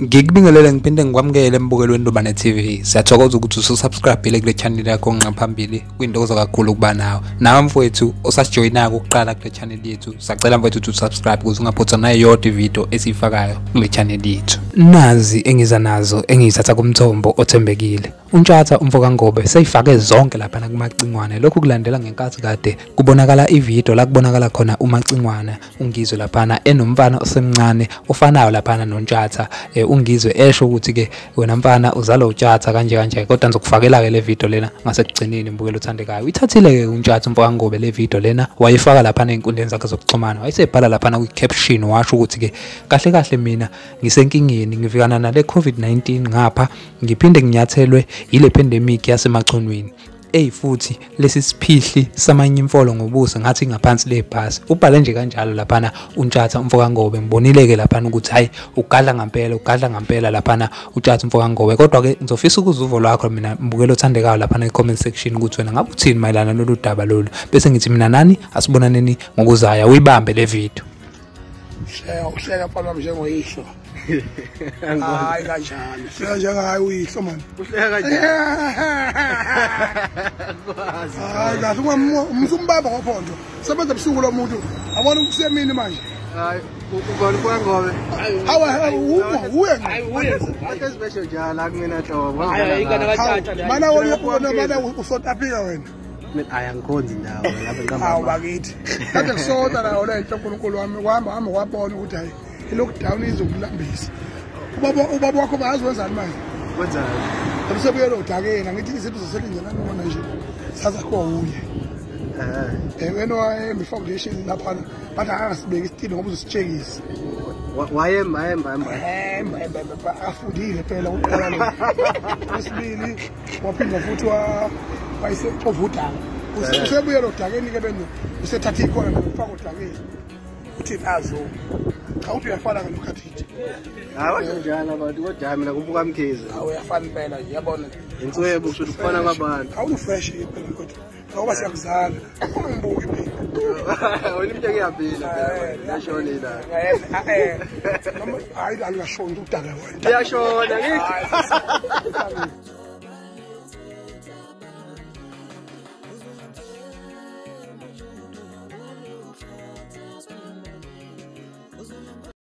Ngikubingelele ngiphinde ngikwamukele embukelweni Ndubane TV. Siyathokoza ukuthi ususubscribe kule channel yakho ngaphambili. Kuyintokozo kakhulu ukuba nawe. Nawe mfowethu osasijoyinayo ukuqala kule channel yethu, sacela mfowethu ukuthi usubscribe ukuze ungaphothwa nayodwa ivideo esiyifakayo kule channel yethu. Nazi engiza nazo engiyithatha kumthombo othembekile. uNtshatha umfokaNgobe seyifake zonke laphana kuMacingwane. Lokhu kulandela ngenkathi kade kubonakala ivideo la kubonakala khona uMacingwane uNgizwe laphana enomfana osemncane ofanayo laphana noNtshatha. uNgizwe esho ukuthi ke wena mfana uzalwa uTshatha kanje kanje, kodwa ngizokufakela ke le video lena ngasekugcineni mbukelo othandekayo. Uyithathile ke uNtshatha umfokaNgobe le video lena wayifaka laphana ey'nkundleni zakhe zokuxhumana, wayesebhala laphana kwi-caption washo ukuthi ke kahle kahle mina ngisenkingeni, ngivikana nale COVID-19 ngapha ngiphinde nginyathelwe yile pandemic yaseMachonweni. Ey futhi lesi siphihli samanye imfolo ngobuso ngathi ngaphansi lebhasi. Ubhale nje kanjalo laphana uNtshatha umfokaNgobe. Ngibonile ke laphana ukuthi hayi ugadla ngempela, ugadla ngempela laphana uNtshatha umfokaNgobe. Kodwa ke ngizofisa ukuzwa uvo lwakho mina mbukelo othandekayo laphana e-comment section ukuthi wena ngabe uthini mayelana nalolu daba lolu. Bese ngithi mina nani asibonaneni ngokuzayo. Uyibambe le video. Hleka uhleka mfana wami njengoyihlo. Hayi kanjani. Hleka njengaye uyihlo man. Uhleka kanjani? Hayi kahle umsumbamba ngophondo. Sebenza ebusuku lo muntu. Abona ukusemini manje. Hayi ubona kwaNgobe. Hawu uye. Hayi uye. Ake sibesho njalo akumina hlobo. Hayi ingane kaTshatha le. Mana wona mana usotapika wena. Mina ayangikhonzi indawo lapha ngihamba. Hawu bakithi. Kade kusota nayo le nto uNkulunkulu wami kwahamba hamba kwabona ukuthi hayi i-lockdown izokulambisa. Ubaba wakho bayazi wenzani manje? Wenzani? Usebuyele odakeni angithi izinto zoselinjena noma nje saza kuye. Wena wayembi foundation lapha bathi akasibeki isitilo ngoba uzositshekisa. Wayemba afundile phela uqala lo. Isibili waphinda futhi wayesexova udaka. Usebuyele odakeni ke benu usethatha ikhona nokufaka odakeni. Uthi nazo. Cha uthi uyafana nokhathithe. Hayi washo njalo abantu kodwa mina kumbuka Mkhize. Hawu uyafana impela nje yabona. Inswebo kusho ukufana kwabantu. Awunu fresh phela kodwa. Ngoba siyakuzala. Ungibuki phela. Wena into kuyaphila phela. Yashona la. Noma hayi alingashoni udaka wena. Iyashona ngithi.